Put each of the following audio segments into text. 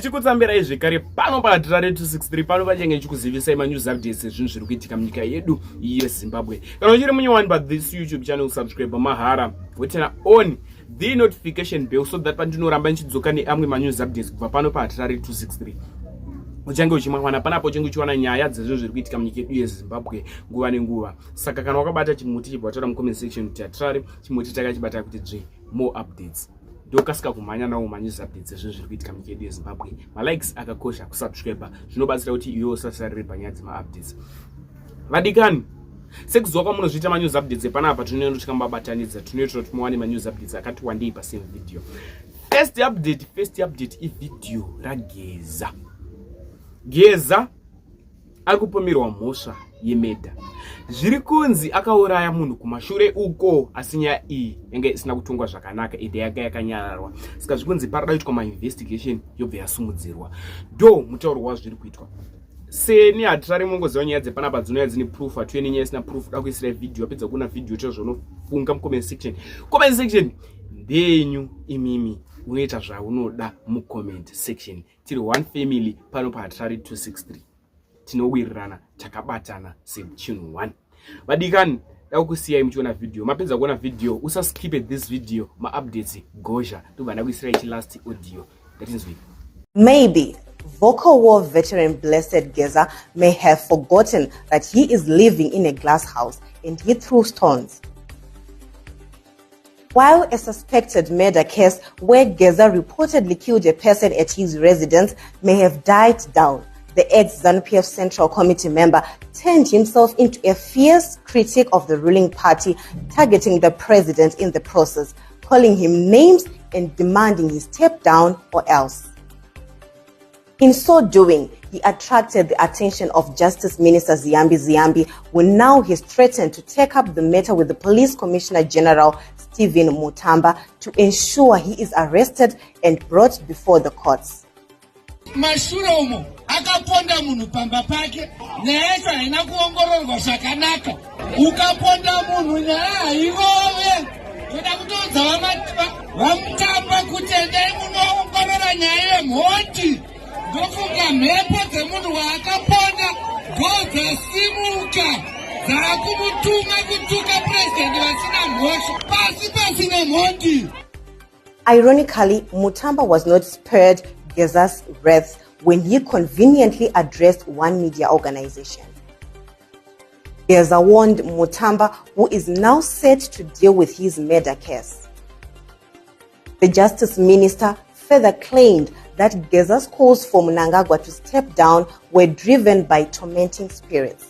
Ndichikutsambirai zvekare pano paHatirare 263, pano pachange ndichikuzivisai manews updates ezvinhu zviri kuitika munyika yedu yeZimbabwe. Kana uchiri munyowani pa this YouTube channel, subscribe mahara, wotena on the notification bell so that pandinoramba ndichidzoka neamwe manews updates kubva pano paHatirare 263 uchange uchimawana panapo, uchange uchiwana nyaya dzezvinhu zviri kuitika munyika yedu yeZimbabwe nguva nenguva. Saka kana wakabata chimuti, chibva wataura mucomment section kuti Hatirare chimuti takachibata kuti dzvi, more updates. Ndokasika kumhanya nawo manews updates ezvinhu zviri kuitika munyika yedu yeZimbabwe. Malikes akakosha, kusubscribe zvinobatsira kuti iwe usasarire panyaya dzemaupdates. Vadikani, sekuziva kwamunozviita, manews updates epanapa tinoenda tikambabatanidza, tinoitira kuti muwane manews updates akati wandei pasame video. First update, first update ivideo raGeza. Geza ari kupomerwa mhosva yemurder. Zviri kunzi akauraya munhu kumashure uko, asi nyaya iyi yanga isina kutongwa zvakanaka ende yanga yakanyararwa. Saka zviri kunzi parada kuitwa mainvestigation, yobva yasumudzirwa. Ndo mutauro wazviri kuitwa. Seni Hatirari, mungoziva nyaya dzepanapa dzinouya dzine proof, hatiuye nenyaya isina proof. Da kuisirai video, apedza kuona video cho zvaunofunga mucomment section. Comment section ndeyenyu imimi, unoita zvaunoda mucomment section. Tiri one family pano paHatirari 263, tinowirirana takabatana sechinhu one. Vadikani, da kusiyai muchiona video. Mapedza kuona video, usaskipe this video, maupdates gozha. Ndobva ndakuisirai chilast audio, ngatinzwei. Maybe vocal war veteran Blessed Geza may have forgotten that he is living in a glass house and he threw stones. While a suspected murder case where Geza reportedly killed a person at his residence may have died down, the ex-ZANU-PF Central Committee member turned himself into a fierce critic of the ruling party, targeting the president in the process, calling him names and demanding he step down or else. In so doing, he attracted the attention of Justice Minister Ziyambi Ziyambi, who now has threatened to take up the matter with the Police Commissioner General Stephen Mutamba to ensure he is arrested and brought before the courts. Mashure umo akaponda munhu pamba pake, nyaya yacho haina kuongororwa zvakanaka. Ukaponda munhu, nyaya hairove. Toda kutoudza vaMutamba kuti endai munoongorora nyaya yemhondi. Ndofunga mhepo dzemunhu waakaponda ndo dzasimuka, dzaakumutuma kutuka purezidendi vasina mhosva. Pasi pasi nemhondi. Ironically, Mutamba was not spared Geza's wrath when he conveniently addressed one media organization. Geza warned Mutamba, who is now set to deal with his murder case. The justice minister further claimed that Geza's calls for Mnangagwa to step down were driven by tormenting spirits.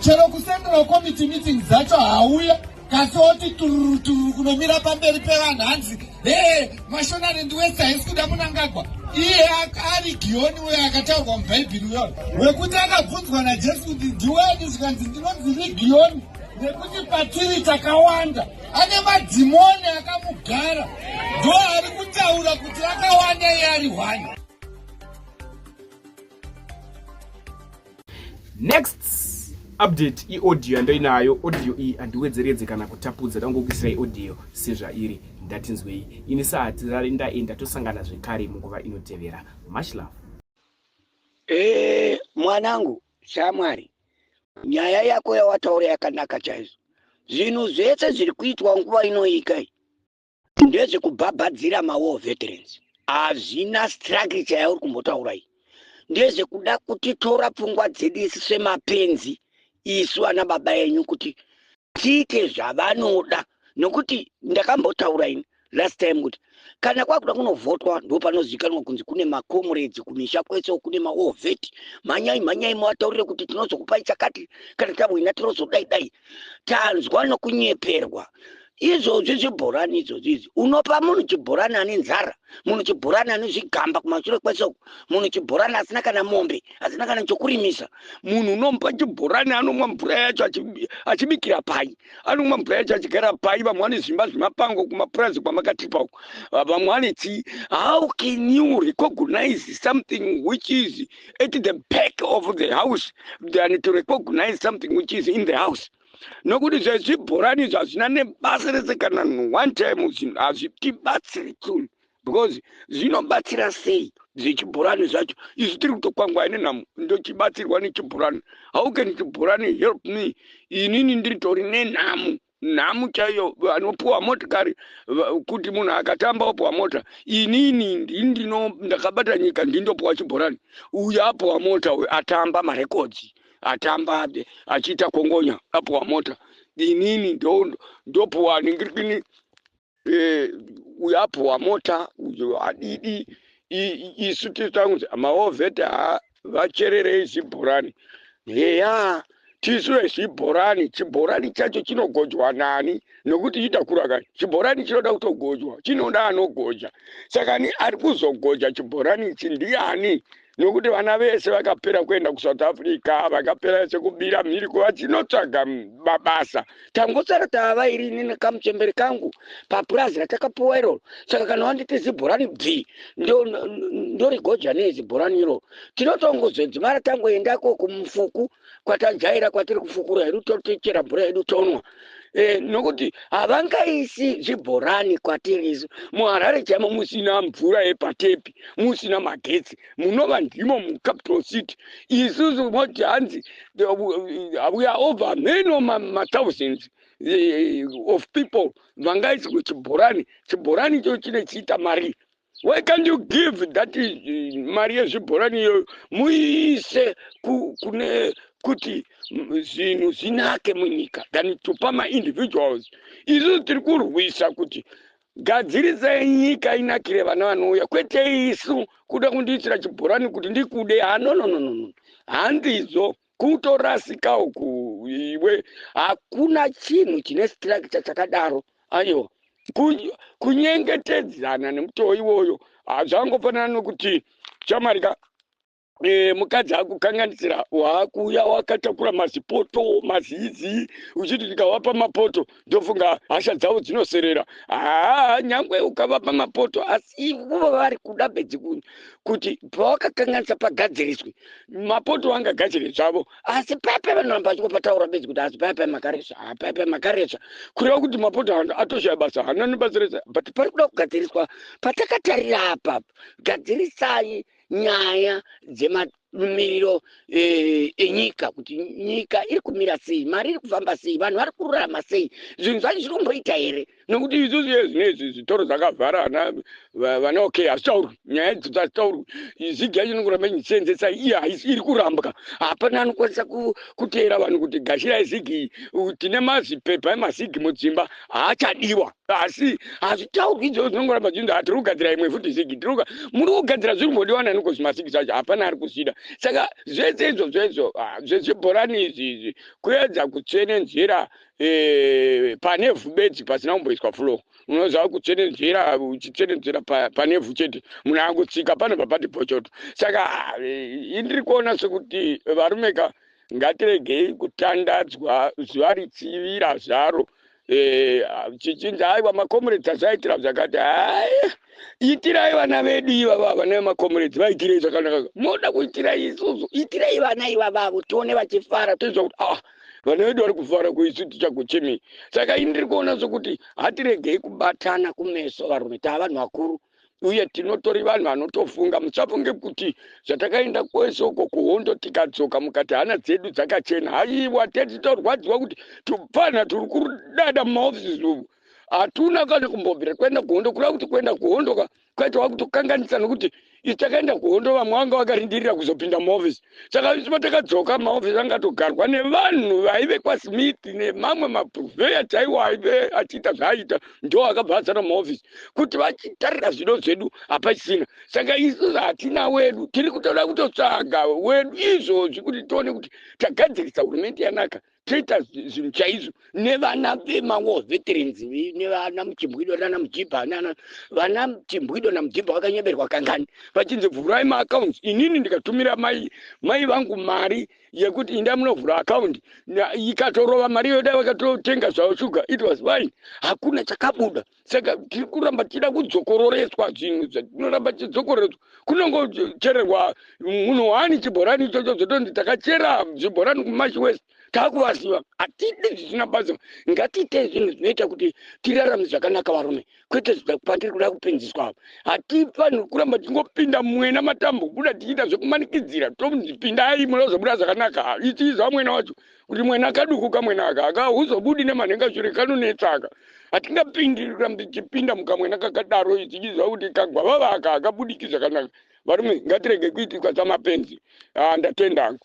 Chero kucentral committee meeting dzacho hauya, kasi oti tururu tururu kunomira pamberi pevanhu, hanzi, "He, Mashonaland West haisi kuda Munangagwa." Iye ari Giyoni uyo akataurwa mubhaibheri uyo wekuti akabvunzwa naJesu kuti, "Ndiweni?" Zvikanzi, "Ndinonzi Rigiyoni nekuti patiri takawanda." Ane madhimoni akamugara, ndo ari kutaura kuti akawanda, iye ari hwani. Next update iaudio yandoinayo. Audio iyi handiwedzeredze kana kutapudza, dangokuisirai audio sezvairi. Ndatinzwei. Ini saHatirari ndaenda, tosangana zvekare munguva inotevera. Much love. Mwanangu shamwari, nyaya yako yawataura yakanaka chaizvo. Zvinhu zvese zviri kuitwa nguva inoika ndezvekubhabhadzira mawar veterans, hazvina structure yauri kumbotaura iyi. Ndezvekuda kutitora pfungwa dzedu isu semapenzi, isu ana baba enyu, kuti tiite zvavanoda. Nokuti ndakambotaura ini last time kuti kana kwakuda kunovhotwa, ndo panozivikanwa kunzi kune macomrades kumisha kwese, kune mawar vet. Mhanyai, mhanyai muvataurire kuti tinozokupai chakati kana tawina, tinozodai dai. Tanzwa nokunyeperwa. Izvozvi zvibhorani izvozvi izvi, unopa munhu chibhorani ane nzara, munhu chibhorani ane zvigamba kumashure kwese uku, munhu chibhorani asina kana mombe, asina kana chokurimisa. Munhu unomupa chibhorani, anomwa mvura yacho achibikira pai? Anomwa mvura yacho achigara pai? Vamwe vane zvimba zvemapango kumapurazi kwamakatipa uku, vamwe vane chii. How can you recognize something which is at the back of the house than to recognize something which is in the house? Nokuti zvezvibhorani izvo hazvina nebasa rese kana one time. Zvinhu hazvitibatsiri chinhu, because zvinobatsira sei? Zvechibhorani zvacho isu tiri kutokwangwaya nenhamo, ndochibatsirwa nechibhorani. How can chibhorani help me inini ndiritori nenhamo, nhamu chaiyo? Vanopuwa motikari kuti munhu akatamba opuwa mota. Inini ndindino ndakabata nyika, ndindopuwa chibhorani. Uyu apuwa mota, uyu atamba marekodzi, atamba achiita kongonya, apuwa mota. Inini ndopuwa ningirikini. Uyu apuwa mota, uyu adidi. Isu titanguti mawar vet vachererei zvibhorani. Heya, tisu vezvibhorani. Chibhorani chacho chinogodywa nani? Nokuti chitakura kani chibhorani chinoda kutogodywa, chinoda anogoja. Saka ni ari kuzogoja chibhorani ichi ndiani? Nokuti vana vese vakapera kuenda kuSouth Africa, vakapera vese kubira mhiri vachinotsvaga mabasa. Tangosara tava irini nekamuchemberi kangu papurazi ratakapuwa iroro. Saka kana wanditi zibhorani bvi, ndorigoja nei zibhorani iroro? Tinotongozodzimara tangoendako kumufuku kwatajaira, kwatiri kufukura hedu, totichera mvura yedu tonwa. Nokuti havangaisi zvibhorani kwatiri isu muHarare chaimo musina mvura yepatepi, musina magetsi, munova ndimo mucapital city. Isusu moti hanzi we are over many mathousands of people, vangaiswe chibhorani. Chibhorani icho chine chiita mari. Why can't you give that mari yezvibhorani iyoyo muiise kune kuti zvinhu zvinake munyika than topa maindividuals? Isusu tiri kurwisa kuti gadzirisai nyika inakire vana vanouya, kwete isu kuda kundiisira chibhorani kuti ndikude. Ha, no, no, no, no, no, handizo. Kutorasika uku iwe. Hakuna chinhu chine structure chakadaro. Aiwa, kunyengetedzana nemutoo iwoyo hazvangofanana nokuti chamarika mukadzi akukanganisira, waakuuya wakatakura mazipoto mazizi, uchiti ndikavapa mapoto ndofunga hasha dzavo dzinoserera. Haa, nyangwe ukavapa mapoto, asi ivo vari kuda bedzi kuti pawakakanganisa pagadziriswe. Mapoto angagadzire zvavo, asi paipai vanoramba vachingopataura bedzi kuti asi paipai makaresva, paipai makaresva, kureva kuti mapoto atoshaya basa, hana nebasa rese. But pari kuda kugadziriswa patakatarira apa. Gadzirisai nyaya dzemamiriro enyika, kuti nyika iri kumira sei, mari iri kufamba sei, vanhu vari kurarama sei, zvinhu zvacho zviri kumboita here? Nokuti isusu yezvinezvi zvitoro zvakavhara, vana okay, hazvitaurwi nyaya idzodzo, hazvitaurwi. ZiG yacho inongoramba ichisenzesa iye, haisi iri kurambwa. Hapana anokwanisa kuteera vanhu kuti gashirai ZiG iyi. Tine mazipepa emaZiG mudzimba, haachadiwa, asi hazvitaurwi izvozvo. Zvinongoramba zvinzi hatiri kugadzira imwe futi ZiG. Muri kugadzira zviri kumbodiwa nani? Kozi maZiG zvacho hapana ari kuzvida. Saka zvese izvozvo izvo zvezvibhorani izvi izvi kuedza kutsvenenzera pane vhu bedzi pasina kumboiswa floor. Unoziva kutsvenenzera, uchitsvenenzera pane vhu chete, munhu angotsika panobva pati pochoto. Saka indiri kuona sekuti varumeka, ngatiregei kutandadzwa zuva richivira zvaro, chichinzi aiwa, macomrades asaitira zvakati. Hai, itirai vana vedu ivava, vana vemacomrades, vaitirei zvakanaka. Moda kuitirai isusu, itirai vana ivavavo, tione vachifara, toizwa kuti ah, vana vedu vari kufara, kuisu tichagochemei? Saka ini ndiri kuona sokuti hatiregei kubatana kumeso. Varume, taa vanhu vakuru uye tinotori vanhu vanotofunga. Musafunge kuti zvatakaenda kwese uko kuhondo tikadzoka mukati hana dzedu dzakachena. Haiwa, tetitorwadziwa kuti tupfana turi kudada mumaofisi umu hatuna kana kumbobvira kuenda kuhondo. Kureva kuti kuenda kuhondo ka kwaitwa kutokanganisa, nokuti isu takaenda kuhondo, vamwe vanga vakarindirira kuzopinda muofisi. Saka isu patakadzoka, maofisi angatogarwa nevanhu vaive kwaSmith nemamwe mapurveya chaiwo aive achiita zvaaita, ndo akabva azara mumaofisi kuti vachitarira zvido zvedu hapachisina. Saka isusu hatina wedu, tiri kutoda kutotsvaga wedu izvozvi kuti tione kuti tagadzirisa hurumende yanaka, toita zvinhu chaizvo nevana vemawar veterans, nevana Muchimbwido nana Mujibha. Nana vana Muchimbwido naMujibha vakanyeberwa kangani vachinzi vhurai maaccounts? Inini ndikatumira mai vangu mari. Yekuti inda munovhura akaundi ikatorova mari iyo, dai vakatotenga zvavo shuga, it was fine. Hakuna chakabuda. Saka tiri kuramba tichida kudzokororeswa zvinhu zvatinoramba tichidzokororetswa. Kunongochererwa munhu wani chibhorani ichocho, zvotonzi takachera zvibhorani kuMash West, taakuvaziva. Hatidi zvisina basa. Ngatiitei zvinhu zvinoita kuti tirarame zvakanaka, varume, kwete patiri kuda kupinziswa apa. Hatifaniri kuramba tichingopinda mwena matambo kuda tichiita zvekumanikidzira, tonzi pindai munozobuda zvakanaka. Ichiizva mwena wacho kuti mwena kaduku, kamwena aka akahuzobudi nemanhengashure, kanonetsaka. Hatingapindi kuramba tichipinda mukamwena kakadaro tichiziva kuti kagwavava aka hakabudiki zvakanaka. Varume, ngatirege kuitikwa samapenzi. Ah, ndatenda hangu.